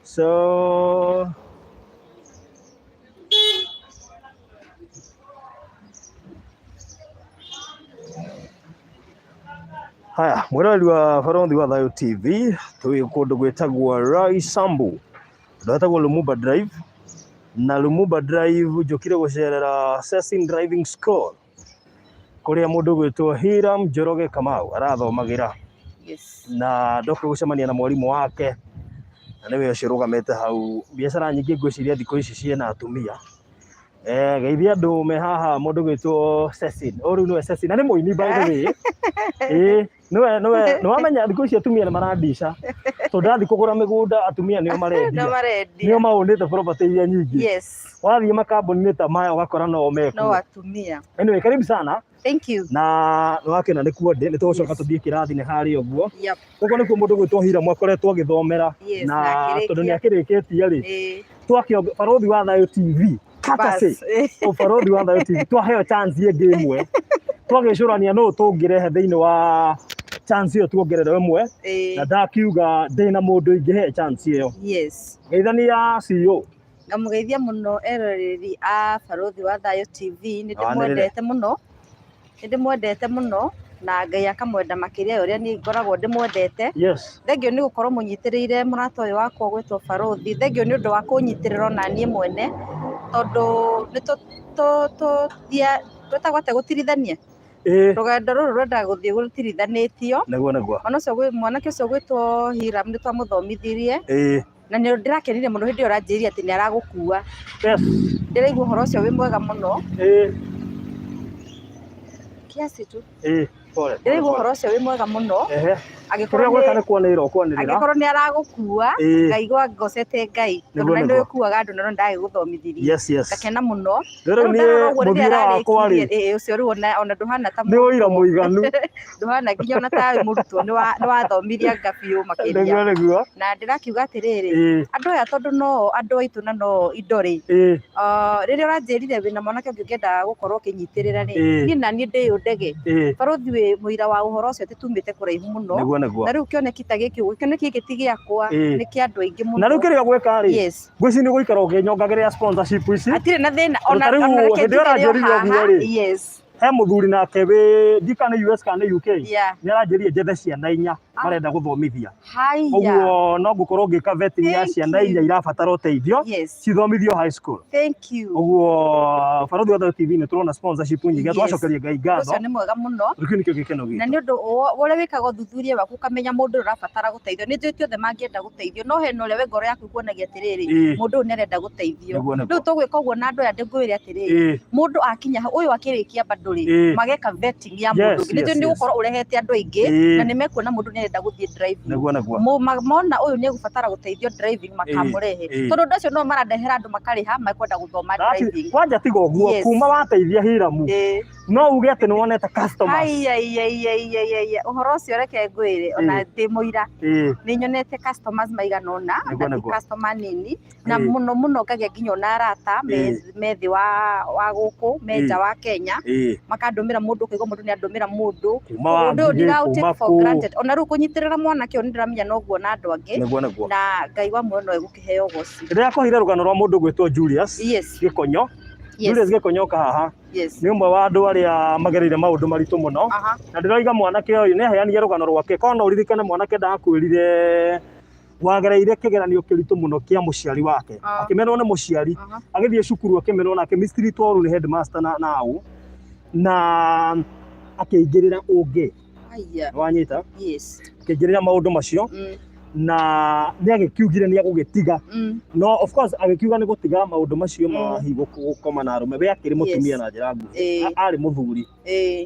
So haya, mwĩroreri wa Barothi wa Thayũ TV, twĩ kũndũ gwĩtagwo Roysambu, kũndũ gwĩtagwo Lumumba Drive, na Lumumba Drive njũkire gũcerera Cecin Driving School, kũrĩa mũndũ ũgwĩtwo Hiram Njoroge Kamau arathomagĩra. Na ndoka gũcemania na mwarimũ wake, na nĩwe ũcio ũrũgamĩte hau. Biacara nyingĩ ngwĩciria thikũ ici ciĩna atumia. Eh, geithia andũ me haha mũndũ ũgwĩtwo Cecin. Ũyũ rĩu nĩwe Cecin, na nĩ mũini by the way. Ĩĩ, nĩwe nĩwe nĩwamenya thikũ ici atumia nĩ marandica. Tondũ ndathiĩ kũgũra mĩgũnda atumia nĩo marendia. No marendia. Nĩo maũnĩte property iria nyingĩ. Yes. Wathiĩ makambuni-inĩ ta maya ũgakora no mekuo. No atumia. Anyway, karibu sana. Thank you. Na nĩwakena nĩ kuo ndĩ, nĩ tũgũcoka Yes. tũthiĩ kĩrathi-inĩ harĩa ũguo. Yep. Gũkũ nĩkuo mũndũ ũgwĩtwo Hiram akoretwo agĩthomera. Yes, Na na akĩrĩkia. tondũ nĩ akĩrĩkĩtie rĩ, Ĩĩ. twakĩonge Barũthi wa Thayũ TV courtesy Bas. Ĩĩ. o Barũthi wa Thayũ TV twaheo chance ĩngĩ ĩmwe twagĩcũrania nũ tũngĩrehe thĩinĩ wa chance ĩyo tuongerere ĩmwe Ĩĩ. na ndakiuga ndĩna mũndũ ingĩhe chance ĩyo. Yes. Geithania CEO. Ngamũgeithia mũno eroreri a Barũthi wa Thayũ TV, nĩ Wanĩrĩre. ndĩmwendete mũno, nĩ ndĩmwendete mũno na Ngai akamwenda makĩria ya ũrĩa niĩ ngoragwo ndĩmwendete. Yes. Thengiũ nĩ gũkorwo mũnyitĩrĩire mũrata ũyũ wakwa ũgwĩtwo Barũthi, thengiũ nĩ ũndũ wa kũnyitĩrĩra ona niĩ mwene, tondũ nĩ twĩtagwo atĩa gũtirithania? Ĩĩ. Rũgendo rũrũ rwendaga gũthiĩ rũtirithanĩtio. Nĩguo nĩguo. Mwana ũcio mwanake ũcio ũgwĩtwo Hiram nĩ twamũthomithirie. Ĩĩ. Na nĩ ndĩrakenire mũno hĩndĩ ĩyo ũranjĩrire atĩ nĩ aragũkua. Yes. Ndĩraigua ũhoro ũcio wĩ mwega mũno. Ĩĩ. Kiasi tu. Ĩĩ. Pole. Ndĩraigua ũhoro ũcio wĩ mwega mũno. Ehe. Angĩkorwo Kĩrĩa gwĩka nĩ kwanĩrĩra ũkwanĩrĩra. Angĩkorwo nĩ aragũkua, ngaigua ngocete Ngai. Tondũ na nĩ ũkuaga andũ na no ndagĩgũthomithirie. Yes, yes. Ngakena mũno. Rĩu niĩ mũthiĩre wakwa rĩ. Ĩĩ ũcio rĩu ona ndũhana ta Nĩ ũira mũiganu. Ndũhana nginya ona ta mũrutwo nĩ wathomirie anga biũ makĩria. Nĩguo nĩguo. Na ndĩrakiuga atĩrĩrĩ, andũ aya tondũ no andũ aitũ na no indo rĩ, rĩrĩa ũranjĩrire wĩna mwanake ũngĩ ũngĩenda gũkorwo ũkĩnyitĩrĩra rĩ, niĩ na niĩ ndĩ ndege. Barũthi wĩ mũira wa ũhoro ũcio atĩ tumĩte kũraihu mũno. Nĩguo nĩguo. Na rĩu kĩoneki ta gĩkĩ ũguo, kĩoneki gĩkĩ ti gĩakwa, nĩ kĩa andũ aingĩ mũno. Na rĩu kĩrĩa ũgwĩka rĩ, Yes. Ngwĩciria nĩ ũgũikara ũkĩnyongagĩrĩra sponsorship ici. Hatirĩ na thĩna ona ona reke hĩndĩ ĩyo ũranjĩrire ũguo rĩ. Yes. He mũthuri nake wĩ ndiũĩ kana nĩ US kana nĩ UK. Yeah. Nĩ aranjĩrire njethe ciana inya Ah. marenda gũthomithia. Haiya. Ũguo no ngũkorwo ngĩka vetting ya Thank ciana you. inya irabatara ũteithio Yes. cithomithio high school. Thank you. Ũguo Barũthi wa Thayũ TV nĩ tũrona sponsorship nyingĩ Yes. twacokeria Ngai ngatho. Ũcio nĩ mwega mũno. Tondũ kĩu nĩkĩo gĩkeno Na gitũ. nĩ ũndũ ũrĩa wĩkaga ũthuthuria waku ũkamenya mũndũ ũyũ ũrabatara gũteithio. Nĩ njũĩ ti othe mangĩenda gũteithio no hena ũrĩa we ngoro yaku ĩkuonagia atĩrĩrĩ, Ĩĩ. mũndũ ũyũ nĩ arenda gũteithio. Nĩguo nĩguo. Rĩu tũgwĩka ũguo na andũ aya ndĩngwĩre atĩrĩrĩ, Ĩĩ. mũndũ akinya hau ũyũ akĩrĩkia bado rĩ, Ĩĩ. mageka vetting ya mũndũ Yes, ũngĩ. Nĩ njũĩ yes, nĩ yes. gũkorwo ũrehete andũ aingĩ Ĩĩ. na nĩ mekuona mũndũ nĩ arenda gũthiĩ driving. Nĩguo nĩguo. Mona ũyũ nĩ egũbatara gũteithio driving makamũrehe. Ĩĩ. Tondũ andũ acio no marandehera andũ makarĩha mekwenda gũthoma driving. Kwanja tiga ũguo Yes. kuma wateithia Hiramu Ĩĩ. no uge atĩ nĩ wonete customers. Ai, ai, ai, ai, ai, ai, ũhoro ũcio reke ngwĩre ona Ĩĩ. ndĩ mũira Ĩĩ. nĩ nyonete customers maigana ũna Nĩguo, na ti nĩguo. customer nini na Ĩĩ. mũno mũno ngagĩa nginya ona arata me Ĩĩ. me thĩ wa gũkũ me nja Ĩĩ. wa Kenya Ĩĩ. makandũmĩra mũndũ ũkaigua mũndũ nĩ andũmĩra mũndũ Kuma wa ũndũ ũyũ Ngigĩ, ndiraũ kuma take for kũ. granted ona rĩu kũnyitĩrĩra mwanake ũyũ nĩ ndĩramenya no nguona andũ angĩ Nĩguo nĩguo. na Ngai wa muoyo no egũkĩheo ũgoci. Ndĩrakũheire rũgano rwa mũndũ ũgwĩtwo Julius Yes. Gĩkonyo. Yes. Julius Gĩkonyo oka haha. Yes. Nĩ ũmwe wa andũ arĩa magereire maũndũ maritũ mũno. Aha. Na ndĩroiga mwanake ũyũ nĩ aheanire rũgano rwake. Korwo no ũririkane mwanake ndakwĩrire wagereire kĩgeranio kĩritũ mũno kĩa mũciari wake. Ah. Akĩmenwo nĩ mũciari. Aha. Agĩthiĩ cukuru akĩmenwo na akĩmistreatwo ũru nĩ headmaster na na ũ. Na akĩingĩrĩra ũngĩ. Aya. Nĩwanyita? Yes. Akĩingĩrĩra maũndũ macio. Na nĩ agĩkiugire nĩ egũgĩtiga. No of course agĩkiuga nĩ gũtiga maũndũ macio ma hihi gũkoma na arũme. We akĩrĩ mũtumia na njĩra nguhĩ. Arĩ mũthuri.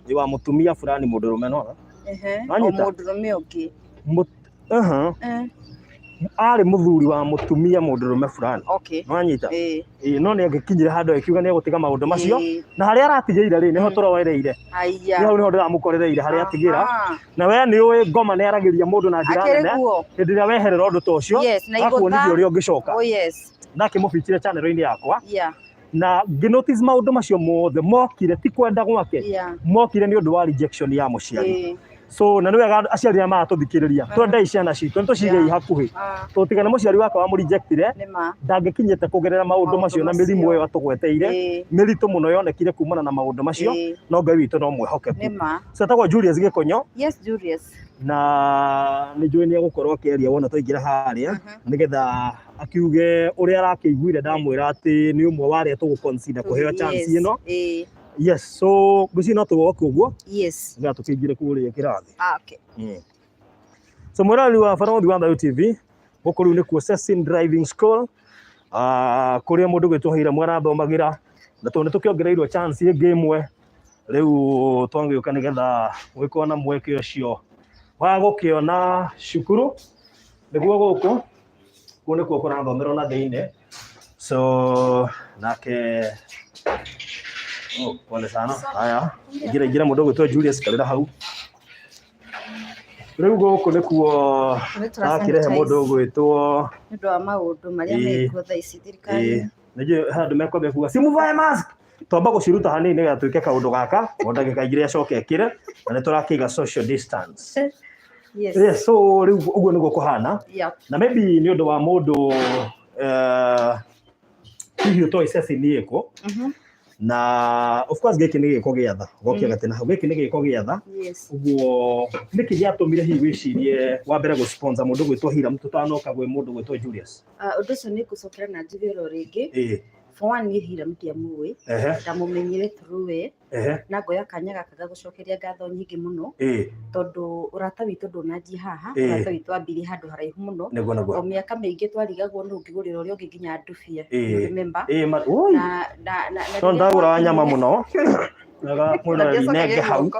Nĩ wa mũtumia fulani mũndũrũme nona. Ehe. O Wanyita? mũndũrũme ũngĩ. Aha. Arĩ mũthuri wa mũtumia mũndũrũme fulani. Okay. Nĩwanyita? Ĩĩ. Ĩĩ, no nĩ angĩkinyire handũ agĩkiuga nĩ egũtiga maũndũ macio. Ĩĩ. Na harĩa aratigĩire rĩ, nĩho tũroereire. Haiya. Nĩ hau nĩho ndĩramũkorereire harĩa atigĩra. Aha. Na we nĩ ũĩ ngoma nĩ aragĩria mũndũ na njĩra Akĩrĩ nene. guo. Hĩndĩ ĩrĩa weherera ũndũ ta ũcio, Yes, na igũtha. akuonithia ũrĩa ũngĩcoka. Oh yes. Na akĩmũbichire channel-inĩ yakwa. Yeah. Na ngĩ notice maũndũ macio mothe mokire ti kwenda gwake. Yeah. Mokire nĩ ũndũ wa rejection ya mũciari. Ĩĩ. So na nĩ wega aciari arĩa maratũthikĩrĩria twendei ciana citũ, nĩ tũcigei hakuhĩ. Tũtigane mũciari wakwa wamũrejectire, ndangĩkinyĩte kũgerera maũndũ macio na mĩrimũ ĩyo atũgweteire mĩritũ mũno yonekire kumana na maũndũ macio, no Ngai witũ no mwĩhokeku. So etagwo Julius Gĩkonyo. Yes, Julius. Na nĩ njũĩ nĩ egũkorwo akĩaria wona twaingĩra harĩa, nĩgetha akiuge ũrĩa arakĩiguire ndamwĩra atĩ nĩ ũmwe wa arĩa tũgũ consider kũheo chance ĩno. Yes, so ngwĩciria no tũgoke ũguo. Nĩgetha tũkĩingĩre kũrĩa kĩrathi. So mwĩroreri wa Barũthi wa Thayũ TV, gũkũ rĩu nĩkuo Cecin Driving School, kũrĩa mũndũ gwĩtwo Hiram arathomagĩra, na tondũ nĩ tũkĩongereirwo chance ĩngĩ ĩmwe, rĩu twagĩũka nĩgetha gwĩkwo na mweke ũcio wa gũkĩona cukuru, nĩguo gũkũ, kũu nĩkuo kũrathomerwo na thĩinĩ. So nake, oh, pole sana. Haya, ingĩra ingĩra mũndũ ũgwĩtwo Julius karĩra hau. Rĩu gũkũ nĩkuo akĩrehe mũndũ ũgwĩtwo nĩ ũndũ wa maũndũ marĩa mekuo thaa ici thirikari. Nĩnjũĩ he andũ mekwambia kuga simuvae mask. Twamba gũciruta hanini nĩgetha twĩke kaũndũ gaka, o ndagĩka igĩrĩ acoke ekĩre, na nĩ tũrakĩiga social distance. Yes, so rĩu ũguo nĩguo kũhana. Na maybe nĩ ũndũ wa mũndũ hihi ũtoĩ Cecil nĩ ĩkũ, na of course gĩkĩ nĩ gĩko gĩa tha, gokia gatĩ na hau, gĩkĩ nĩ gĩko gĩa tha. Ũguo nĩkĩ gĩatũmire hihi wĩcirie wa mbere gũ sponsor mũndũ gwĩtwo Hiram tũtanoka gwĩ mũndũ gwĩtwo Julius? Ũndũ ũcio nĩ ngũcokera na njuge oro rĩngĩ. For one, niĩ Hiram ndiamũĩ, ndamũmenyire through we, na ngoya kanya gaka gagũcokeria ngatho nyingĩ mũno, tondũ ũrata witũ ndũnanjia haha, ũrata witũ wambirie handũ haraihu mũno. Nĩguo. O mĩaka mĩingĩ twarigagwo nũ ũngĩgũrĩra ũrĩa ũngĩ nginya ndubia. You remember? Oi. Na No rĩrĩa ndagũraga nyama mũno. Wega mwĩroreri nenge hau.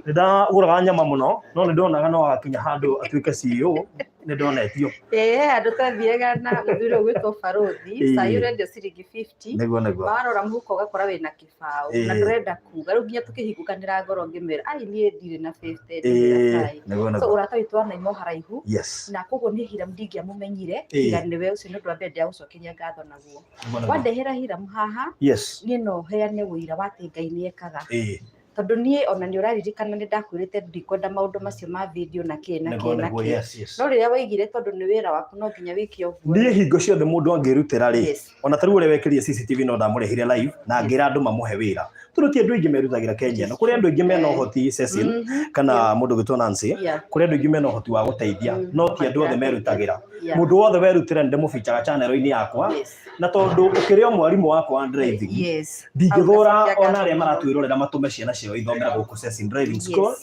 Nĩ ndagũraga nyama mũno, no nĩ ndonaga no agakinya handũ atuĩke CEO, nĩ ndonetio. He handũ twathiaga na mũthuri ũgwĩtwo Barũthi, cai ũrendio ciringi 50. Nĩguo. Warora mũhuko ũgakora wĩna kĩbaũ, na ndũrenda kuga. Rĩu nginya tũkĩhingũkanĩra ngoro ngĩmwĩra, ai niĩ ndirĩ na 50, ndirĩ na cai. Nĩguo. So ũrata witũ wanaima o haraihu. Na koguo niĩ Hiram ndingĩamũmenyire, tiga nĩwe ũcio nĩ ũndũ wa mbere ndĩragũcokeria ngatho naguo. Wandehera Hiram haha, niĩ no heane ũira wa atĩ Ngai nĩ ekaga. Tondũ niĩ ona nĩ ũraririkana nĩ ndakwĩrĩte ndikwenda maũndũ macio ma video na kĩ na kĩ na kĩ. No rĩrĩa waigire tondũ nĩ wĩra waku no nginya wĩke ũguo. Niĩ hingo ciothe mũndũ angĩrutĩra rĩ, ona ta rĩu ũrĩa wekĩrire CCTV no ndamũrehire live na ngĩra andũ mamũhe wĩra. Tondũ ti andũ aingĩ merutagĩra Kenya, na kũrĩ andũ aingĩ mena ũhoti Cecil, kana mũndũ ũgwĩtwo Nancy, kũrĩ andũ aingĩ mena ũhoti wa gũteithia, no ti andũ othe merutagĩra. Mũndũ wothe werutĩra nĩ ndĩmũbicaga channel-inĩ yakwa, na tondũ ũkĩrĩ o mwarimũ wakwa wa driving, ndingĩthũra ona arĩa maratwĩrorera matũme ciana ciao ithomere gũkũ Cecil Driving School.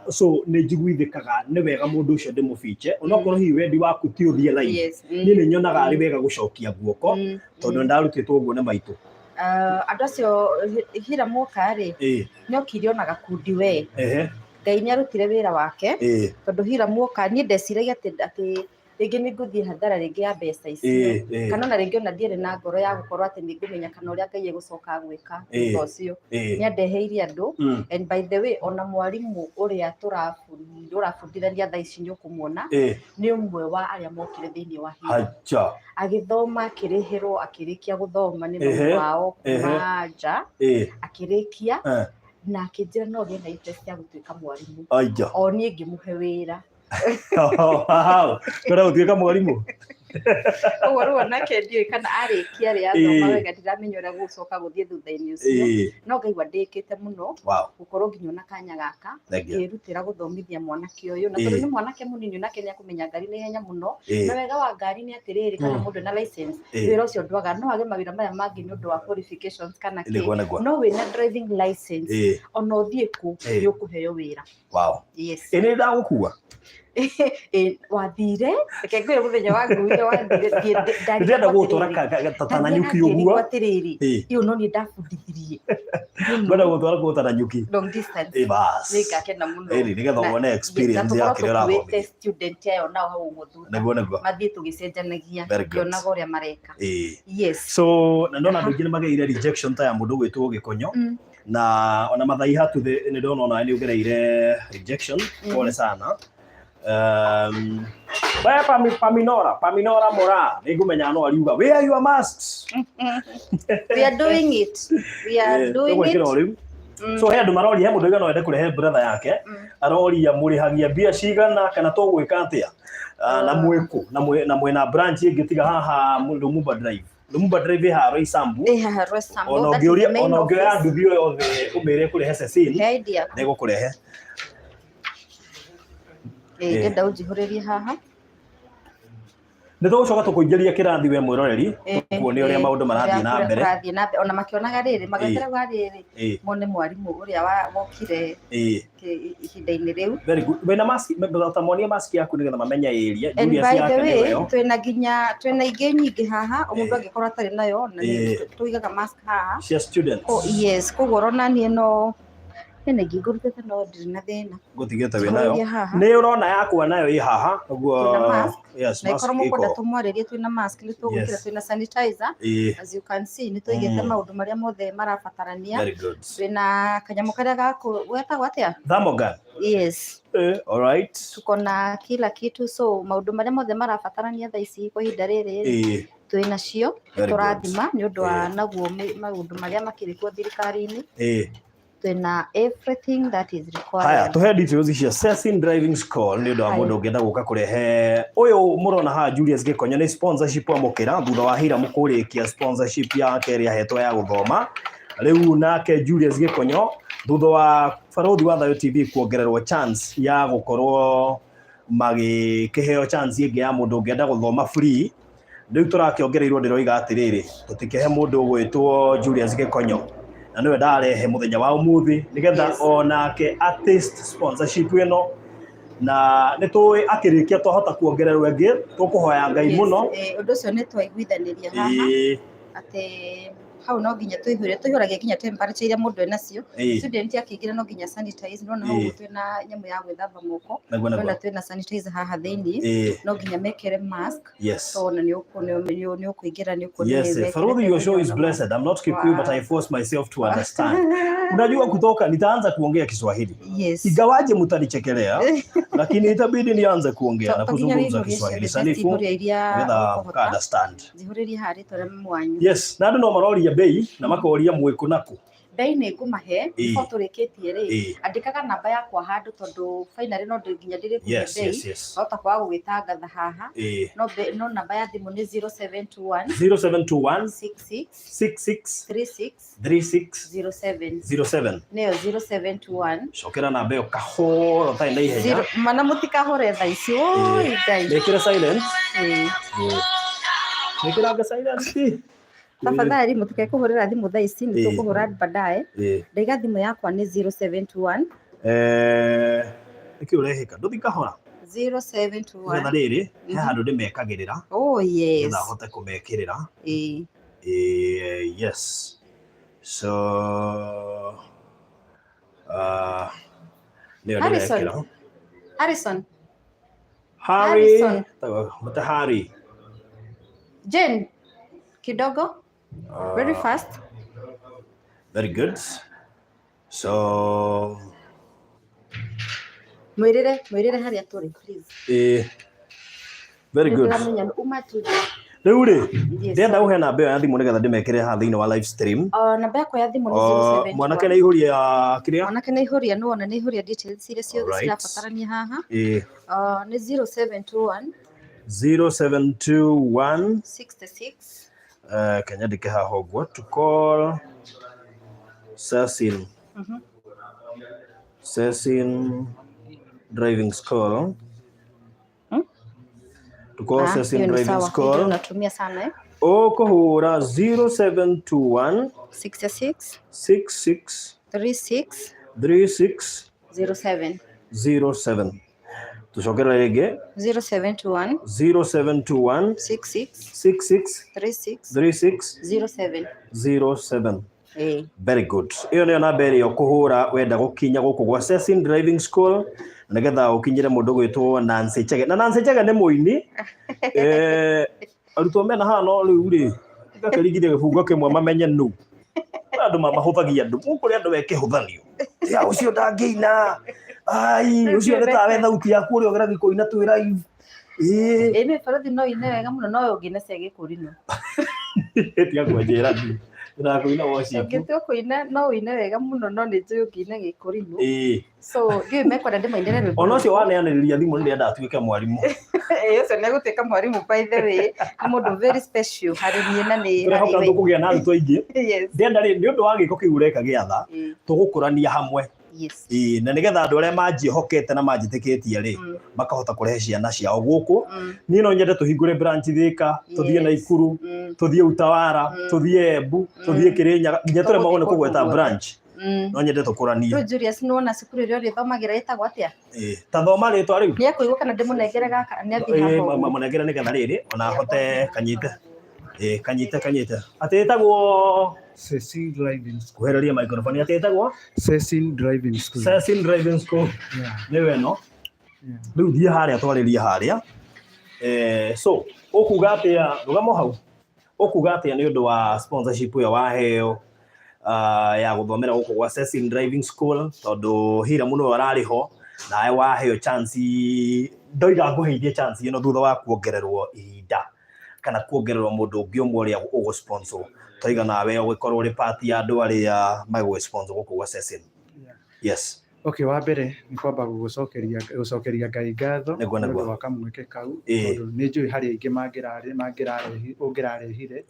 So nĩ njiguithĩkaga nĩ wega mũndũ ũcio ndĩmũbiche, onokorwo hihi wendi waku ti ũthiĩ live, niĩ nĩ nyonaga arĩ wega gũcokia guoko, tondũ nĩ ndarutĩtwo ũguo nĩ maitũ. Andũ acio Hiram oka rĩ, nĩ okire ona gakundi we. Ngai nĩ arutire wĩra wake, tondũ Hiram oka niĩ ndeciragia atĩ rĩngĩ nĩ ngũthiĩ hathara rĩngĩ ya mbeca icio, kana ona rĩngĩ ona ndiarĩ na ngoro ya gũkorwo atĩ nĩ ngũmenya kana ũrĩa Ngai egũcoka gwĩka thutha ũcio. Nĩ andeheire andũ, and by the way ona mwarimũ ũrĩa ũrabundithania thaa ici nĩ ũkũmuona, nĩ ũmwe wa arĩa mokire thĩinĩ wa Hiram. Agĩthoma, akĩrĩhĩrwo, akĩrĩkia gũthoma nĩ mami wao kuma nja, akĩrĩkia, na akĩnjĩra no ngĩe na interest ya gũtuĩka mwarimũ. O niĩ ngĩmũhe wĩra. Kwenda gũtuĩka mwarimũ? Ũguo rĩu onake ndiũĩ kana arĩkia rĩ athoma wega, ndiramenya ũrĩa gũgũcoka gũthiĩ thutha-inĩ ũcio. No ngaigua ndĩkĩte mũno gũkorwo nginya ona kanya gaka ngĩrutĩra gũthomithia mwanake ũyũ, na tondũ nĩ mwanake mũnini onake nĩ akũmenya ngari na ihenya mũno. Na wega wa ngari nĩ atĩrĩrĩ, kana mũndũ ena license, wĩra ũcio ndwaga, no age mawĩra maya mangĩ nĩ ũndũ wa qualifications kana kĩ, no wĩna driving license ona ũthiĩ kũ nĩ ũkũheo wĩra. Wow. Yes. Ĩ nĩ ndagũkua? Wathire, reke ngwĩre mũthenya wa nguire wathire, ndĩrenda gũgũtwara ta Nanyuki ũguo. Atĩrĩrĩ, iyo no niĩ ndabundithirie. Ngwenda gũgũtwara kũu ta Nanyuki. Long distance. Bas. Nĩ ngakena mũno. Nĩgetha wone experience ya kĩrĩa ũrathomithia. Student ayo nao hau ũguo thutha. Nĩguo. Mathiĩ tũgĩcenjanagia, ngĩonaga ũrĩa mareka. Yes. So, na ndona andũ aingĩ nĩ magereire rejection ta ya mũndũ ũgwĩtwo Gĩkonyo. Na ona mathai hatu nĩ ndona ona nĩ ũgereire rejection, pole sana. We Paminora Mora, nĩ ngũmenya no ariuga wear your masks. We are doing it. We are doing it. Rĩu. So he andũ maroria, he mũndũ oiga no ende kũrehe brother yake, aroria mũrĩhagia mbia cigana kana tũgwĩka atĩa? Ah, na mwĩkũ na mwĩ na mwĩna branch ĩngĩ tiga haha Lumumba Drive? Lumumba Drive ĩ haha Roysambu. Ĩ haha Roysambu. Ona That is the ũngĩũria main ona ũngĩoya office. nduthi o yothe ũmĩre kũrehe Cecil, He idea. nĩgũkũrehe. Ĩ, ndĩrenda ũnjihũrĩrie haha. Nĩ tũgũcoka tũkũingĩria kĩrathi we mwĩroreri, tuone ũrĩa maũndũ marathiĩ na mbere. Kũrathiĩ na mbere ona makĩonaga rĩrĩ magĩeterera rĩrĩ mone mwarimũ ũrĩa wokire ihinda-inĩ rĩu. Very good. Wĩna mask, ta monie mask yaku nĩgetha mamenye area. And Julius by the yake way, nĩwe yo. twĩna nginya twĩna ingĩ nyingĩ haha, o mũndũ angĩkorwo atarĩ nayo na nĩ tũigaga mask haha. Cia students. Oh, yes, koguo ũrona niĩ no hena ingĩ ngũrutĩte no ndirĩ na thĩna. Ngũtigĩte wĩ nayo. Njihũrĩrie haha. Nĩ ũrona yakwa nayo ĩ haha ũguo. Twĩna mask. Yes, Na mask ikorwo mũkwenda ĩko. tũmwarĩrie twĩna mask nĩ tũgwĩkĩra, twĩna sanitizer. As you can see, nĩ tũigĩte maũndũ marĩa mothe marabatarania. Very good. Twĩna kanyamũ karĩa gaku getagwo atĩa? Thermogun. Yes. All right. Tuko na kila kitu, so maũndũ marĩa mothe marabatarania thaa ici kwa ihinda rĩrĩ twĩ nacio. Very good. Tũrathima nĩ ũndũ wa naguo maũndũ marĩa makĩrĩ kuo thirikari-inĩ. Twĩna everything that is required. Haya, tuhe details cia Cecil Driving School nĩ ũndũ wa Haya. mũndũ ũngĩenda gũka kũrehe ũyũ mũrona haha Julius Gĩkonyo nĩ sponsorship amũkĩra thutha wa Hiram kũrĩkia sponsorship yake ĩrĩa ahetwo ya gũthoma. Rĩu nake Julius Gĩkonyo thutha wa Barũthi wa Thayũ TV kuongererwo chance ya gũkorwo magĩkĩheo chance ĩngĩ ya mũndũ ũngĩenda gũthoma free, rĩu tũrakĩongereirwo ndĩroiga atĩrĩrĩ, tũtikĩhe mũndũ ũgwĩtwo Julius Gĩkonyo na nĩwe ndarehe mũthenya wa ũmũthĩ nĩgetha onake a taste sponsorship ĩno, na nĩ tũĩ akĩrĩkia twahota kuongererwo ĩngĩ, tũkũhoya Ngai mũno. Ũndũ ũcio nĩ twaiguithanĩria haha atĩ hau no nginya tũihũre, tũihũragia nginya temperature iria mũndũ enacio. Student akĩingĩra no nginya sanitize, nona hau twĩna nyamũ ya gwĩthamba moko, nona twĩna sanitizer haha thĩinĩ, no nginya mekĩre mask. So ona nĩ ũkũingĩra nĩ ũkuona Yes, Farodhi, your show is blessed. I'm not Kikuyu, but I force myself to understand. Unajua kutoka nitaanza kuongea Kiswahili. Ingawaje mtanichekelea, lakini itabidi nianze kuongea na To nginya kuzungumza wĩihũrie Kiswahili ciothe, just sanifu ihũria iria nĩgetha ũkũhota. mũka understand. Njihũrĩrie haha rĩtwa rĩa mami wanyu. Yes, na andũ no maroria bei na makoria mwĩkũ nakũ. Bei nĩ ngũmahe before tũrĩkĩtie rĩ, andĩkaga namba yakwa handũ tondũ finally no nginya ndĩrĩkũhe bei. Wahota kwaga gũgĩtangatha haha. No no namba ya thimũ nĩ 0721 0721 66 66 36 36 07. 07. Nĩyo 0721. Cokera namba ĩyo kahora ũtarĩ na ihenya. Zero, mana mũtikahũre thaa ici. Oi Ngai. Mĩkĩre silent. Mĩkĩranga silent. Tafadhali mũtikae kũhũrĩra thimũ thaa ici, nĩ tũkũhũra baadaye. Ndaiga thimũ yakwa nĩ 0721. Nĩkĩ ũrehĩka? Ndũthi kahora. 0721. Nĩgetha rĩrĩ, he handũ ndĩmekagĩrĩra. Oh yes. Nĩgetha hote kũmekĩrĩra. Yes. So nĩyo Harrison. ndĩrekĩra. Harrison. Harry. Harrison. Mate Harry. Jane. Kidogo. Very fast. Very good. So Mwĩrĩre, mwĩrĩre harĩa tũrĩ please. Very good. Nĩndĩramenya uma tu. Rĩu rĩ, ndĩrenda ũhe namba ĩyo ya thimũ nĩgetha ndĩmekĩre haha thĩinĩ wa live stream. Namba yakwa ya thimũ nĩ 0721. Mwanake nĩ aihũria kĩrĩa? Mwanake nĩ aihũria, nĩ wona nĩ aihũria details iria ciothe cirabatarania haha. Nĩ 0721. 0721. 66. Kenya ndĩke haha ũguo. To call Cecil. Cecil Driving School. To call Cecil Hiyo ni Driving sawa. Hiyo School. unatumia sana eh? Ũkũhũra 0721 66 66 36 36 07. 07. Tucokerere rĩngĩ. 0721 0721 66 66 36 36 07. 07. Very good. Ĩyo nĩyo namba ĩrĩa ũkũhũra wenda gũkinya gũkũ gwa Cecil Driving School nĩgetha ũkinyĩre mũndũ gwĩtwo Nancy Chege. Na Nancy Chege nĩ mũini. Arutwo mena haha no rĩu rĩ gakĩringithia gĩbungo kĩmwe mamenye nũ. Andũ mamahũthagia andũ. Gũkũ nĩ andũ mekĩhũthanio. Ya ũcio ndangĩina. Ai, ũcio nĩ tawe thauti yaku ũrĩa ũgeragia kũina twĩ live. Ĩ nĩ barothi no ine wega mũno no ũngĩina cia gĩkũrinũ. Tiga kwanjĩra niĩ. Ndĩrakũina worship. Ũngĩtua kũina no ũine wega mũno, no nĩ njũĩ ũngĩina gĩkũrinũ. So ndiũĩ mekwenda ndĩmainĩre rwĩmbo. Ona ũcio waneanĩrĩria thimũ nĩ ndĩrenda atuĩke mwarimũ. Ĩĩ, ũcio nĩ egũtuĩka mwarimũ, by the way nĩ mũndũ very special harĩ niĩ na nĩ Tũrehoka harĩ we. tũkũgĩa na arutwo aingĩ. Yes. Ndĩrenda rĩ, nĩ ũndũ wa gĩko kĩu ũreka gĩa tha, tũgũkũrania hamwe. Ĩĩ, na nĩgetha andũ arĩa manjĩhokete na manjĩtĩkĩtie rĩ, makahota kũrehe ciana ciao gũkũ. Niĩ no nyende tũhingũre branch Thĩka, tũthiĩ Naikuru, tũthiĩ Utawara, tũthiĩ Embu, tũthiĩ Kĩrĩnyaga, nginya tũremagwo nĩ Tũgũthiĩ kũgweta kũndũ guothe. branch. No nyende tũkũranie. Rĩu Julius, nĩwona cukuru ĩrĩa ũrĩthomagĩra ĩtagwo atĩa? Ĩĩ, ta thoma rĩtwa rĩu. Nĩ ekũigua kana ndĩmũnengere gaka nĩ athiĩ Ĩĩ, haha ũguo? Mũnengere nĩgetha rĩrĩ ona ahote kanyite. Ĩĩ, kanyite kanyite. Atĩ ĩtagwo Cecil Driving School. Kuhereria microphone. Atĩ ĩtagwo Cecil Driving School. Cecil Driving School. Yeah. Nĩwe ĩno. Yeah. Rĩu thiĩ harĩa twarĩrie harĩa. So ũkuga atĩa, rũgamo hau, ũkuga atĩa nĩ ũndũ wa sponsorship ĩyo waheo ya gũthomera gũkũ gwa Cecil Driving School, tondũ Hiram nĩwe ararĩ ho nawe waheo chance, ndoiga ngũheithie chance ĩno thutha wa kuongererwo ihinda kana kuongererwo mũndũ ũngĩ ũmwe ũrĩa ũgũ sponsor, toiga nawe ũgĩkorwo ũrĩ part ya andũ arĩa megũgĩ sponsor gũkũ gwa Cecil. Yes. Okay, wa mbere nĩ kwamba gũcokeria gũcokeria Ngai ngatho nĩ ũndũ wa kamweke kau, tondũ nĩ njũĩ harĩ aingĩ mangĩrarĩ mangĩrarehi ũngĩrarehire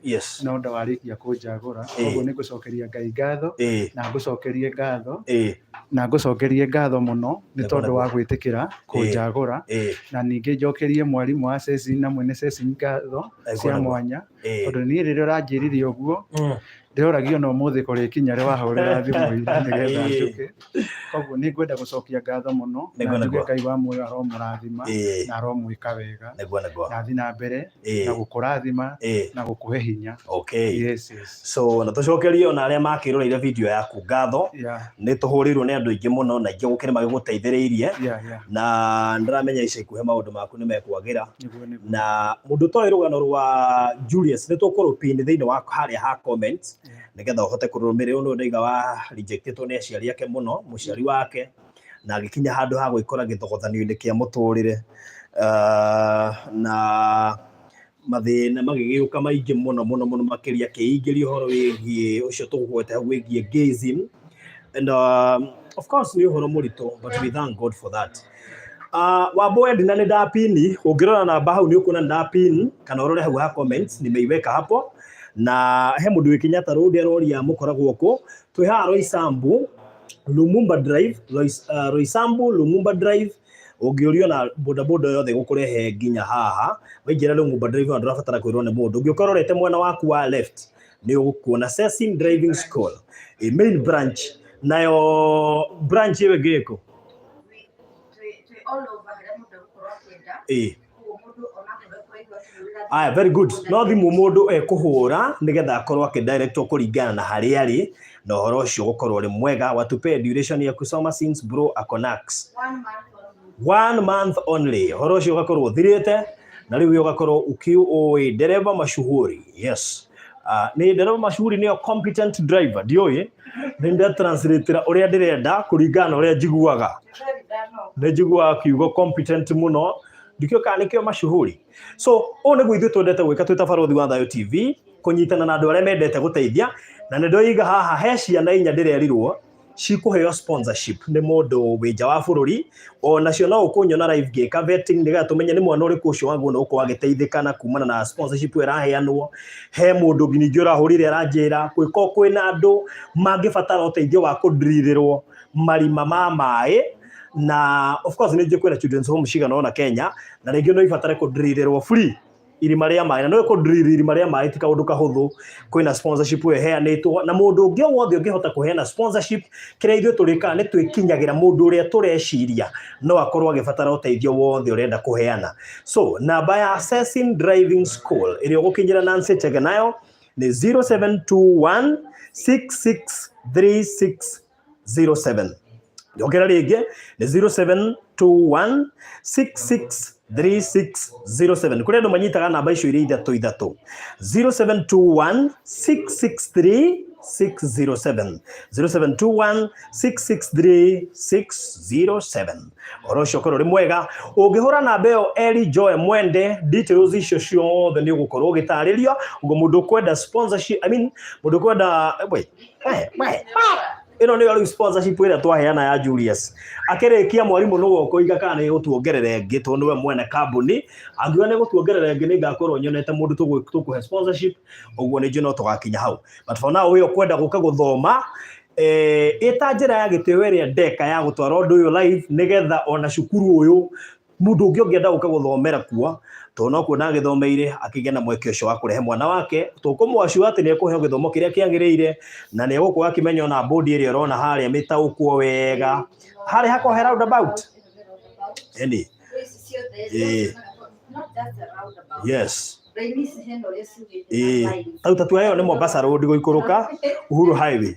no ndwarĩkia kũnjagũra. Koguo nĩ ngũcokeria Ngai ngatho na ngũcokerie ngatho na ngũcokerie ngatho mũno nĩ tondũ wa gwĩtĩkĩra kũnjagũra, na ningĩ njokerie mwarimũ wa Cecil na mwene Cecil ngatho cia mwanya, tondũ niĩ rĩrĩa ũranjĩrire ũguo ndĩroragia ona ũmũthĩ kũrĩkinya rĩ wahũrĩra thimũ ira nĩgetha njũke. Koguo nĩ ngwenda gũcokia ngatho mũno na njuge Ngai wa muoyo aromũrathima na aromwĩka wega Nĩguo nĩguo. na athiĩ na mbere na gũkũrathima na gũkũhe hinya. Yes. So na tũcokerie ona arĩa makĩroreire video yaku ngatho. Nĩ tũhũrĩirwo nĩ andũ aingĩ mũno na aingĩ gũkĩrĩ magĩgũteithĩrĩirie na ndĩramenya ica ikuhĩ maũndũ maku nĩ mekwagĩra. Nĩguo nĩguo. Na mũndũ ũtoĩ rũgano rwa Julius, nĩ tũkũrũpin thĩinĩ wa harĩa ha comments nĩgetha ũhote kũrũmĩrĩra. Ũyũ ndaiga wa rejectĩtwo nĩ aciari ake mũno, mũciari wake, na agĩkinya handũ ha gwĩkora gĩthogothanio-inĩ kĩa mũtũrĩre, na mathĩna magĩgĩũka maingĩ mũno mũno mũno makĩria, akĩingĩria ũhoro wĩgiĩ ũcio tũgũgwete hau wĩgiĩ gayism, and of course nĩ ũhoro mũritũ, but we thank God for that. Wambo Edna, nĩ ndapini, ũngĩrora namba hau nĩ ũkuona nĩ ndapin, kana ũrore hau ha comments nimeiweka hapo. Na he mũndũ wĩ Kenyatta Road aroria mũkoragwo kũ. Twĩ haha Roysambu Lumumba Drive, Roysambu Lumumba Drive. Ũngĩũrio na bodaboda yothe gũkũrehe nginya haha, waingĩra Lumumba Drive na ndũrabatara kwĩrwo nĩ mũndũ. Ũngĩũka ũrorete mwena waku wa left nĩ ũgũkuona Cecil Driving School, a main branch. Nayo branch ĩyo ĩngĩ ĩkũ? Twĩ all over harĩa mũndũ egũkorwo akĩenda. Koguo mũndũ onakorwo ekũraigua akĩhũrĩra Aya, very good. No thimũ mũndũ ekũhũra nĩgetha akorwo akĩdirectwo kũringana na harĩa arĩ, na ũhoro ũcio gũkorwo ũrĩ mwega. Watupe duration ya kusoma since bro akonax. 1 month only. 1 month only. Ũhoro ũcio ũgakorwo ũthirĩte na rĩu ũgakorwo ũkĩũĩ dereva mashuhuri. Yes. Nĩ dereva mashuhuri nĩyo competent driver, ndiũĩ nĩ ndatranslate ũrĩa ndĩrenda kũringana na ũrĩa njiguaga. Very done. Nĩ njiguaga kiugo competent mũno, ndikĩũĩ kana nĩkĩo mashuhuri. So ũũ nĩguo ithuĩ twendete gwĩka twĩ ta Barũthi wa Thayũ TV, kũnyitana na andũ arĩa mendete gũteithia. Na nĩ ndoiga haha he ciana inya ndĩrerirwo cikũheo sponsorship nĩ mũndũ wĩ nja wa bũrũri, o nacio no ũkũnyona live ngĩka vetting nĩgetha tũmenye nĩ mwana ũrĩkũ ũcio wagwo nĩ gũkorwo agĩteithĩka na kumana na sponsorship ĩyo ĩraheanwo. He mũndũ ningĩ ũrahũrire aranjĩra gwĩko kwĩna andũ mangĩbatara ũteithio wa kũndrirĩrwo marima ma maĩ, na of course nĩ njũĩ kwĩna children's home cigana ũna Kenya, na rĩngĩ no ibatare kũndrirĩrwo free irima rĩa maĩ, na no kũndriri irima rĩa maĩ ti kaũndũ kahũthũ. Kwĩna sponsorship ĩyo ĩheanĩtwo, na mũndũ ũngĩ o wothe ũngĩhota kũheana sponsorship, kĩrĩa ithuĩ tũrĩkaga nĩ twĩkinyagĩra mũndũ ũrĩa tũreciria no akorwo agĩbatara ũteithio wothe ũrenda kũheana. So namba ya Cecil Driving School ĩrĩa ũgũkinyĩra Nancy Chege nayo nĩ 0721 663607. Njokera rĩngĩ, nĩ 0721 663607. Kũrĩ andũ manyitaga namba icio irĩ ithatũ ithatũ, 0721 663. 607. 0721 663 607. Ũhoro ũcio ũkorwo ũrĩ mwega. Ũngĩhũra namba ĩyo Eli Joy Mwende, details icio ciothe nĩ ũgũkorwo ũgĩtarĩrio. Ũguo mũndũ ũkwenda sponsorship, I mean, mũndũ ũkwenda, wait, we, we, ĩno nĩyo rĩu sponsorship ĩrĩa twaheana ya Julius. Akĩrĩkia mwarimũ nĩwe ũkũiga kana nĩ gũtuongerera ĩngĩ tondũ nĩwe mwene kambuni. Angiuga nĩ gũtuongerera ĩngĩ nĩ ngakorwo nyonete mũndũ tũkũhe sponsorship, ũguo nĩ njũĩ no tũgakinya hau. But for now, we ũkwenda gũka gũthoma, ĩta njĩra ya gĩtĩo ĩrĩa ndeka ya gũtwara ũndũ ũyũ live, nĩgetha ona cukuru ũyũ mũndũ ũngĩ ũngĩenda gũka gũthomera kuo, tondũ no kuo ndagĩthomeire, akĩgĩa na mweke ũcio wa kũrehe mwana wake. Tũkũmwacua atĩ nĩ ekũheo gĩthomo kĩrĩa kĩagĩrĩire, na nĩ egũkorwo akĩmenya ona bodi ĩrĩa ũrona harĩa mĩtaũkwo wega. Harĩa hakoragwo he roundabout. Ĩni. Yes. Ĩĩ. Tau tatua ĩyo nĩ Mombasa Road gũikũrũka Uhuru Highway.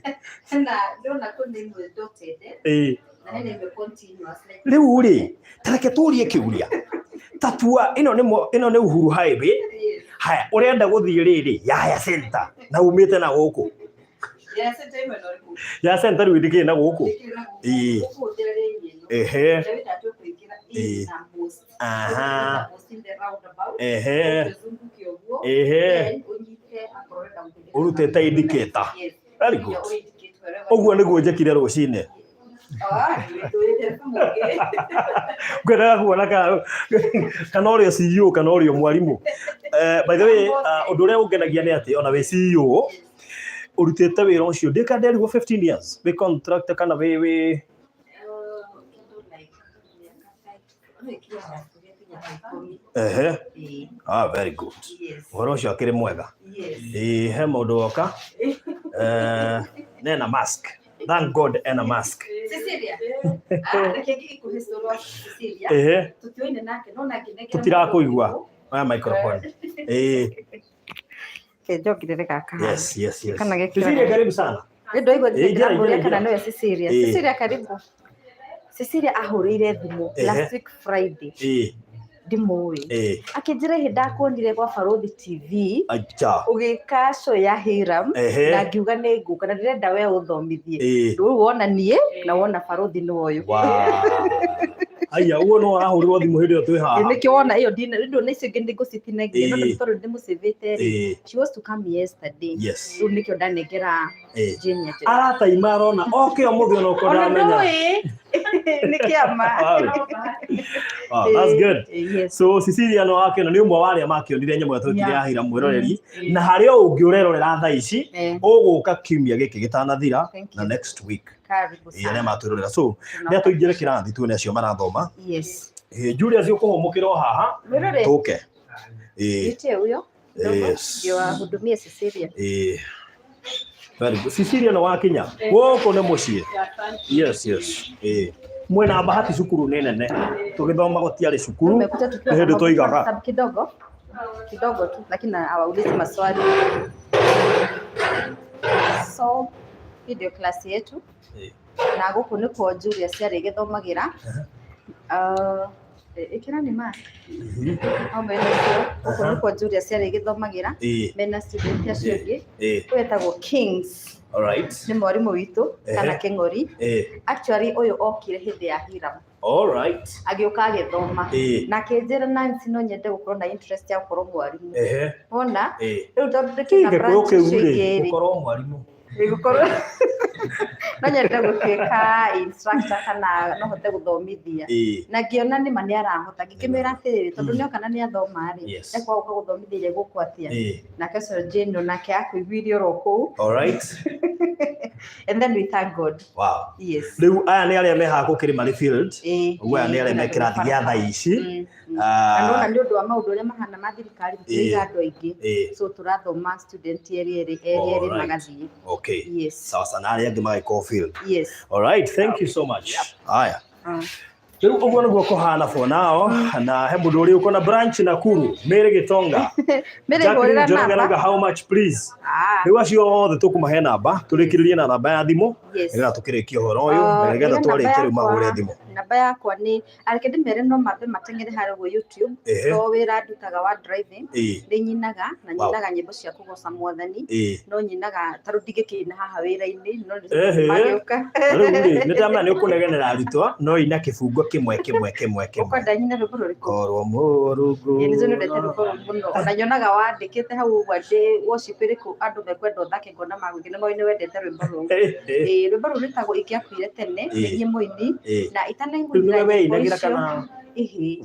Ĩĩ. Rĩu rĩ, ta reke tũrie kĩũria. Tatua ĩno nĩ ĩno nĩ Uhuru Highway. Haya, ũrenda gũthiĩ rĩrĩ Yaya Center na umĩte na gũkũ. Ya Center rĩu ndĩkĩrĩ na gũkũ. Ĩĩ. Ehe. Ĩĩ. Aha. Ehe. Ehe. Ũrutĩte indicator. Very good. Ũguo nĩguo njĩkire rũcinĩ. Ngwendaga kuona kana ũrĩ o CEO kana ũrĩ o mwarimũ. By the way, ũndũ ũrĩa ũngenagia nĩ atĩ ona wĩ CEO ũrutĩte wĩra ũcio ndĩka nderirwo 15 years wĩ contract kana wĩ Ehe. Ah, very good. Ũhoro ũcio akĩrĩ mwega. Ĩĩ, he mũndũ woka. Nena mask. Thank God ena mask. Cecilia. Ah, reke ngĩkuhe story wa Cecilia. Ehe. Tũtiũine nake no na ngĩnengera Tũtirakũigua. Oya microphone. Ĩĩ. Reke njongerere gaka haha. Yes. Kana gĩkĩra. Cecilia, karibu sana. Nĩ ndaigua Ĩĩ, ingĩra, ndĩramũria ingĩra, kana ingĩra. nĩwe Cecilia. Ĩĩ. Cecilia, karibu. Cecilia ahũrĩire thimũ last week Friday. Ndimũĩ. Akĩnjĩra hĩndĩ ndakuonire gwa Barũthi TV Acha. Ũgĩka show ya Hiram na ngiuga nĩ ngũka na ndĩrenda we ũthomithie. Rĩu wona niĩ na wona Barũthi nĩ ũyũ. Aya, ũguo no arahũrĩrwo thimũ hĩndĩ ĩyo twĩ haha. Nĩkĩo wona ĩyo ndina rĩu na icio ingĩ nĩ ngũcitinagia no tondũ ndĩmũcĩvĩte rĩ. She was to come yesterday. Rĩu nĩkĩo ndanengera Jane Njeri. Arataima arona oke ũmũthĩ ona ũkorwo Ona ndamenya. ndũĩ nĩ kĩama. Wow, that's good. Yes. So Cecilia no akĩona nĩ ũmwe wa arĩa makĩonire nyamũ ĩrĩa twekire ya hira mwĩroreri na harĩ o ũngĩ ũrerorera thaa ici ũgũka kiumia gĩkĩ gĩtanathira Thank na you. next week. Karibu Ĩĩ, arĩa sana. matwĩrorera so nĩ atũingĩre kĩrathi tuone acio marathoma. Yes. Ĩĩ, Julius ũkũhũmũkĩra o haha Mwĩrore. tũke. Ĩĩ. Nitie huyo. Yes. Ndio ahudumie Cecilia. Ĩĩ. Very good. Cecilia no wakinya gũkũ nĩ mũciĩ. Yes. Ĩĩ. Mwĩna bahati cukuru nĩ nene tũgĩthoma gũtiarĩ cukuru Tumekuja tukiwa nĩ hĩndĩ na twoigaga sababu kidogo kidogo tu, lakini hawaulizi maswali. So hii ndio klasi yetu na gũkũ nĩkuo Julius arĩ gĩthomagĩra. Ĩkĩra nĩ mask. Hau mena ũcio gũkũ nĩkuo Julius arĩ gĩthomagĩra mena student acio angĩ. Ũyũ etagwo Kings. All right. Nĩ mwarimũ witũ kana Kĩng'ori. Actually ũyũ okire hĩndĩ ya Hiram. All right. Agĩũka agĩthoma na akĩnjĩra, "Nancy, no nyende gũkorwo na interest ya gũkorwo mwarimũ." Wona rĩu tondũ ndĩkĩna Gĩkũyũ branch kĩu icio rĩ ingĩ rĩ gũkorwo mwarimũ. Gũkorwo no nyende gũtuĩka instructor kana no hote gũthomithia. Na ngĩona nĩma nĩ arahota, ngĩkĩmwĩra atĩrĩrĩ, tondũ nĩoka na nĩ athoma rĩ, ekwaga gũka gũthomithia iria gũkũ atĩa? Nake ũcio Jane nake akũiguire oro kũu. All right. And then we thank God. Yes. Rĩu aya nĩ arĩa me haha gũkĩrĩ marĩ field. Ũguo aya nĩ arĩa me kwĩna kĩrathi gĩa thaa ici. Na nĩwona nĩ ũndũ wa maũndũ ũrĩa mahana ma thirikari tũtiraiga andũ aingĩ, so tũrathoma student erĩ erĩ erĩ erĩ magathiĩ. Yes. Sawa sana, arĩa angĩ magĩkorwo field. Yes. All right, thank you so much. Haya. Rĩu ũguo nĩguo kũhana for now, na he mũndũ ũrĩ ũkona branch Nakuru, Mary Gitonga. Mary, Jacqueline hũrĩra Njoroge namba. arauga, "How much, please?" Ah. Rĩu acio othe tũkũmahe namba, tũrĩkĩrĩrie na namba ya thimũ Yes. nĩgetha tũkĩrĩkie ũhoro ũyũ, na nĩgetha Ĩyo namba twarĩkia rĩu yakwa mahũre thimũ. Namba yakwa nĩ areke ndĩmere no mambe mateng'ere harĩa ũguo YouTube. To wĩra ndutaga wa driving, nĩ nyinaga na nyinaga nyĩmbo cia kũgoca mwathani. No nyinaga tarĩu ndingĩkĩina haha wĩra-inĩ, no magĩũka. Rĩu rĩ, nĩ ndamenya nĩ ũkũnegenera arutwo, no ina kĩbungo kĩmwe kĩmwe kĩmwe kĩmwe. Ũkwenda nyine rwĩmbo rũrĩkũ? Korwo Mũrungu. Ĩĩ, nĩnjũĩ nĩwendete rwĩmbo rũu mũno. Ona nyonaga wandĩkĩte hau ũguo atĩ worship ĩrĩkũ andũ mekwenda ũthake ngona magũingĩ nĩ moĩ nĩ wendete rwĩmbo rũu. Ĩĩ, rwĩmbo rũu rwĩtagwo Ingĩakuire Tene, nĩ niĩ mũini, na Rĩu nĩwe itanaimũinĩra nyĩmbo weinagĩra icio, kana? ĩhĩ,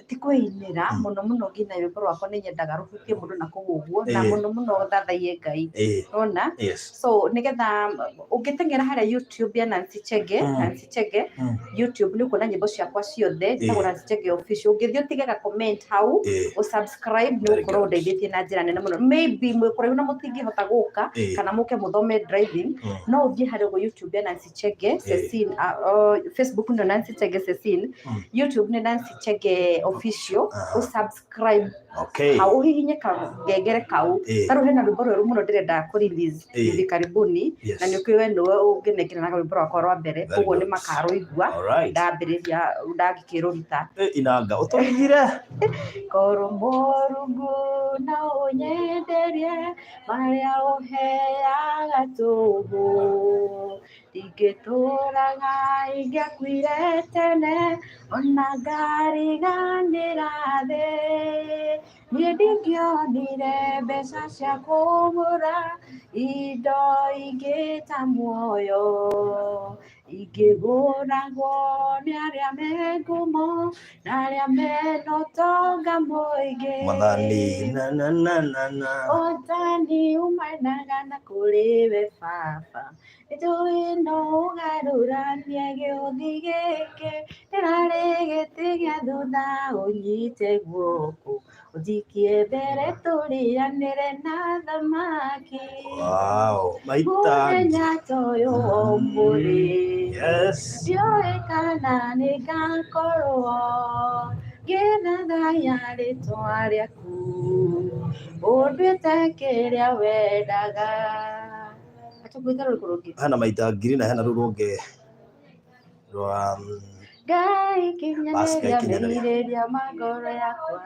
ti kwĩinĩra, mũno mũno ngĩina rwĩmbo rwakwa nĩ nyendaga rũhutie mũndũ na kũu ũguo, na mũno mũno thathaiye Ngai. Wona? So nĩgetha ũngĩteng'era harĩa YouTube ya Nancy Chege, Nancy Chege, YouTube nĩ ũkuona nyĩmbo ciakwa ciothe, njĩtagwo Nancy Chege Official. Ũngĩthiĩ ũtige ga comment hau, ũ subscribe nĩ ũgũkorwo ũndeithĩtie na njĩra nene mũno. Maybe mwĩ kũraihu na mũtingĩhota gũka, kana mũke mũthome driving, no ũthiĩ harĩa ũguo YouTube ya Nancy Chege Cecine, Facebook nĩ Nancy Chege Cecine, YouTube nĩ Nancy Chege Official, ũ subscribe hau ũhihinye kangengere kau. Tarĩu hena rwĩmbo rwerũ mũno ndĩrenda kũ release hivi karibuni, na nĩ ũkĩũĩ we nĩwe ũngĩnengera rwĩmbo rwakwa rwa mbere, koguo nĩ makarũigua ndambĩrĩria ndangĩkĩrũruta. Inanga ũtũrigire. Korwo Mũrungu no ũnyenderie marĩa ũheaga tũhũ, ndingĩtũraga ingĩakuire tene, ona ngariganĩra thĩ. Niĩ ndingĩonire mbeca cia kũgũra indo ingĩ ta muoyo, ingĩgũragwo nĩ arĩa me ngumo na arĩa mena ũtonga mũingĩ. Mwathani na na na na na. Ũtani umanaga na kũrĩ we baba, nĩnjũĩ no ũgarũranie gĩũthi gĩkĩ, ndĩrarĩ gĩtĩ gĩa thutha ũnyite guoko, ũnjikie mbere tũrĩanĩre na thamaki. Wow, maita. Mũthenya ta ũyũ wa ũmũthĩ, ndiũĩ kana nĩ ngakorwo ngĩthathaiya rĩtwa rĩaku, ũnduĩte kĩrĩa wendaga. Atũkuĩte rũrĩkũ rũngĩ? Hena maita ngiri na hena rũu rũngĩ rwa Ngai Bas, Ngai kinyanĩria kinyanĩria. merirĩria ma ngoro yakwa,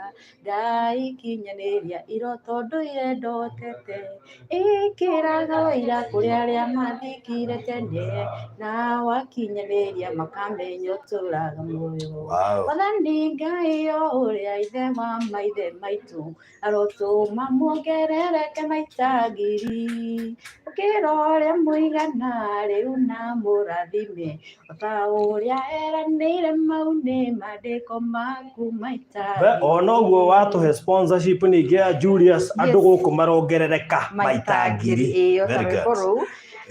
Ngai kinyanĩria iroto ndũire ndotete, ĩkĩraga ũira kũrĩ arĩa mathikire tene, na wakinyanĩria makamenya ũtũraga muoyo. Mwathani Ngai o ũrĩa ithe wa maithe maitũ, arotũma muongerereke maita ngiri, ũkĩra ũrĩa mũigana rĩu na mũrathime, o ta ũrĩa eranĩire mau nĩ maandĩko maku maita ngiri. Ona ũguo watũhe sponsorship ningĩ ya Julius, andũ gũkũ marongerereka maita ngiri. Ĩĩ, o ta Very rwĩmbo good. rũu,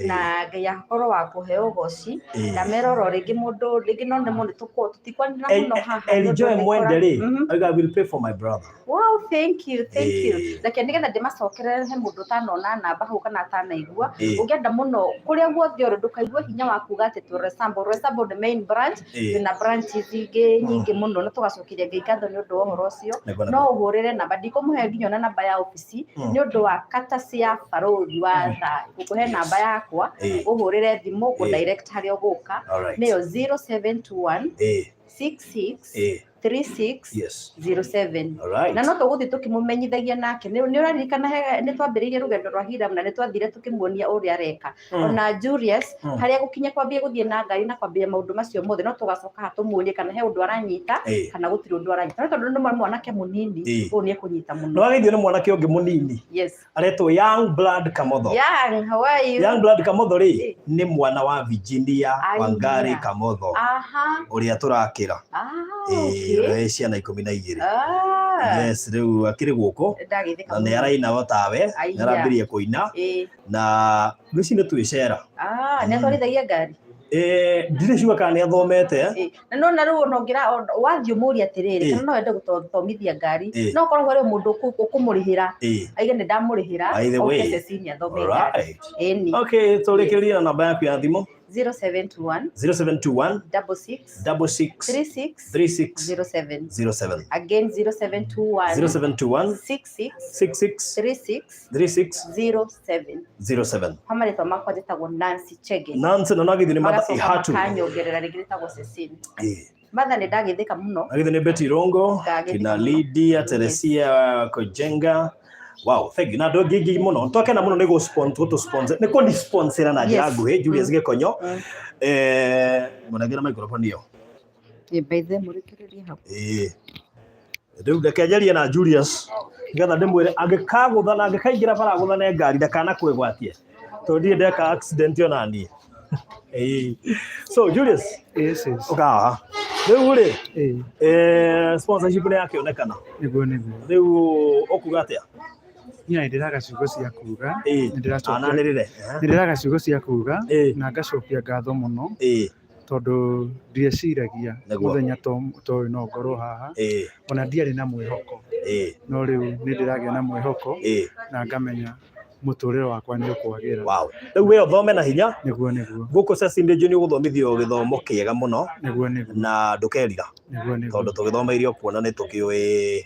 na Ngai akorwo wa kũheo ũgoci, na merora rĩngĩ mũndũ rĩngĩ no nĩ mũndũ tũtikwanĩra mũno haha nĩ Eli ũndũ Joy nĩ Mwende rĩ, auga, "I will pay for my brother." Wow, thank you, thank you. Reke nĩgetha ndĩmacokerere he mũndũ ũtanona namba hau kana atanaigua. Ũngĩenda mũno kũrĩa guothe ũrĩ ndũkaigue hinya wa kuga atĩ twĩ Roysambu. Roysambu nĩ main branch, twĩna branches ingĩ nyingĩ mũno na tũgacokeria Ngai ngatho nĩ ũndũ wa ũhoro ũcio. No ũhũrĩre namba, ndikũmũhe nginya ona namba ya obici nĩ ũndũ wa courtesy ya barũthi wa thayũ. Ngũkũhe namba yakwa, ũhũrĩre thimũ, ngũ direct harĩa ũgũka. Nĩyo 0721 66 36 07. Na no tũgũthiĩ tũkĩmũmenyithagia nake. Nĩ ũraririkana nĩ twambĩrĩirie rũgendo rwa Hiram na nĩ twathire tũkĩmuonia ũrĩa areka. Ona Julius, harĩa gũkinya kwambia gũthiĩ na ngari na kwambia maũndũ macio mothe, no tũgacoka haha tũmuonie kana he ũndũ aranyita kana gũtirĩ ũndũ aranyita. No tondũ nĩ mwanake mũnini, ũyũ nĩ ekũnyita mũno. Nĩ wageithio nĩ mwanake ũngĩ mũnini. Aretwo Young Blood Kamotho. Young, how are you? Young Blood Kamotho rĩ, nĩ mwana wa Virginia Wangari Kamotho. Ũrĩa tũrakĩra. Ũrĩa wĩ ciana 12. Yes, rĩu akĩrĩ gũkũ. Na nĩ araina o tawe, nĩ arambĩrĩria kũina. Na ngwĩciria nĩ twĩcera. Nĩ atwarithagia ngari? Ndirĩ sure kana nĩ athomete. Na no na rĩu ona ũngĩra wathiĩ ũmũrie atĩrĩrĩ, kana no wende gũthomithia ngari, no ũkorwo harĩ mũndũ ũkũmũrĩhĩra, aige nĩ ndamũrĩhĩra, By the way. oke Cecilia athome ngari. Ĩni. Okay, tũrĩkĩrĩrie na namba yaku ya thimũ. 0721 0721 66 66 36 36 07. 07. Again, 0721 0721 66 66 36 36 07. 07. Kwa marĩtwa makwa njĩtagwo Nancy Chege. Nancy na nagithi nĩ Martha Magacoka Ihatu. makanyongerera rĩngĩ rĩtagwo Cecile. Ĩĩ. Martha nĩ ndagĩthĩka mũno. Nagithi nĩ Betty Rongo, Ndagĩthĩka kina mũno. Lydia, Teresia Kojenga. Wow, thank you. Na andũ angĩ aingĩ mũno. Twakena mũno nĩ gũ sponsor, nĩ kũni sponsor na njĩra nguhĩ Julius Gĩkonyo. Mũnengere microphone ĩyo. Ĩ, by the mũrĩkĩrĩrie hau. Ĩĩ. Rĩu reke njarie na Julius nĩgetha ndĩmwĩre angĩkagũtha na angĩkaingĩra bara agũthane ngari ndakanakwĩgwatie tondũ ndirĩ ndeka accident ona niĩ. Ĩĩ. So Julius, Yes, yes. ũkahaha. Rĩu rĩ, Ĩĩ, sponsorship nĩ yakĩonekana. Nĩguo nĩguo. Rĩu ũkuga atĩa? Niĩ nĩ ndĩraga ciugo cia kuga. Ĩĩ. Nĩ ndĩracokia Ananĩrĩre. nĩ ndĩraga ciugo cia kuga Ĩĩ. na ngacokia ngatho mũno Ĩĩ. tondũ ndieciragia Nĩguo. mũthenya ta ũyũ no ngorwo haha, Ĩĩ. ona ndiarĩ na mwĩhoko, Ĩĩ. no rĩu nĩ ndĩragĩa na mwĩhoko Ĩĩ. na ngamenya mũtũrĩre wakwa nĩ ũkwagĩra. Wow. Rĩu we ũthome na hinya. Nĩguo nĩguo. Gũkũ Cecil nĩ ũgũthomithio gĩthomo kĩega mũno Nĩguo nĩguo. na ndũkerira Nĩguo nĩguo. tondũ tũgĩthomeire kuona nĩ tũkĩũĩ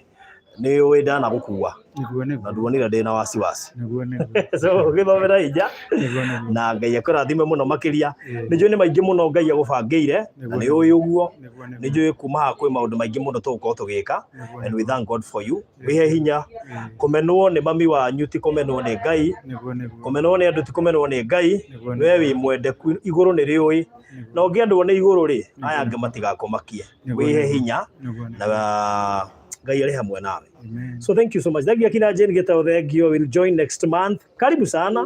nĩ ũĩ ndanagũkua Nĩguo na nĩguo. nduonire ndĩ na wasiwasi. Nĩguo nĩguo. So ũgĩthomera hinya Nĩguo nĩguo. na Ngai akũrathime mũno makĩria. Ĩĩ. Nĩ njũĩ nĩ maingĩ mũno Ngai agũbangĩire na nĩ ũĩ ũguo. Nĩguo Nĩ nĩguo. njũĩ kuma haha kwĩ maũndũ maingĩ mũno tũgũkorwo tũgĩka Nĩguo and we nĩguo. thank God for you. Wĩhe hinya. Ĩĩ. Kũmenwo nĩ mami wanyu ti kũmenwo nĩ Ngai. Nĩguo nĩguo. Kũmenwo nĩ andũ ti kũmenwo nĩ Ngai. Nĩguo We nĩguo. wĩ mwendeku igũrũ nĩ rĩũĩ na Nĩguo. ũngĩendwo nĩ igũrũ rĩ aya Nĩguo angĩ matigakũmakie. nĩguo Wĩhe nĩguo. hinya Nĩguo na nĩguo. Ngai arĩ hamwe nawe. Amen. So thank you so much. Thank you akina Jane Gitau, thank you. We'll join next month. Karibu sana.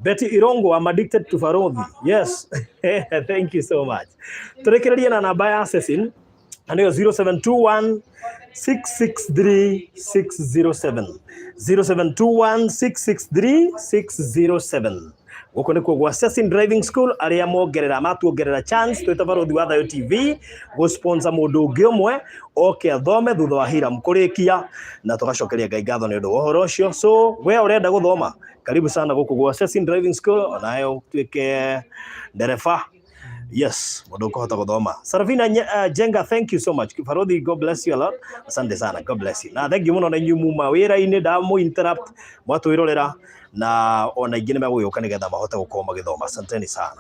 Betty Irongo, I'm addicted to Farodhi. Yes. Thank you so much. Turekererie na namba ya Cecil na nĩyo 0721 663 607. 0721 663 607. Gũkũ nĩkuo gwa Cecil Driving School arĩa mongerera matuongerera chance twĩta Barothi wa Thayo TV gũ-sponsor mũndũ ũngĩ ũmwe oke athome thutha wa Hiram kũrĩkia na tũgacokeria Ngai ngatho nĩ ũndũ wa ũhoro ũcio. So we ũrenda gũthoma karibu sana gũkũ gwa Cecil Driving School onawe ũtuĩke ndereba. Yes, mũndũ ũkũhota gũthoma. Sarafina Jenga, thank you so much. Farodhi, God bless you a lot. Asante sana, God bless you. Na thank you mũno na inyuĩ muma wĩra-inĩ ndamũ interrupt mwatwĩrorera na ona ingĩ nĩ megũgĩũka nĩgetha mahote gũkorwo magĩthoma. Asanteni sana.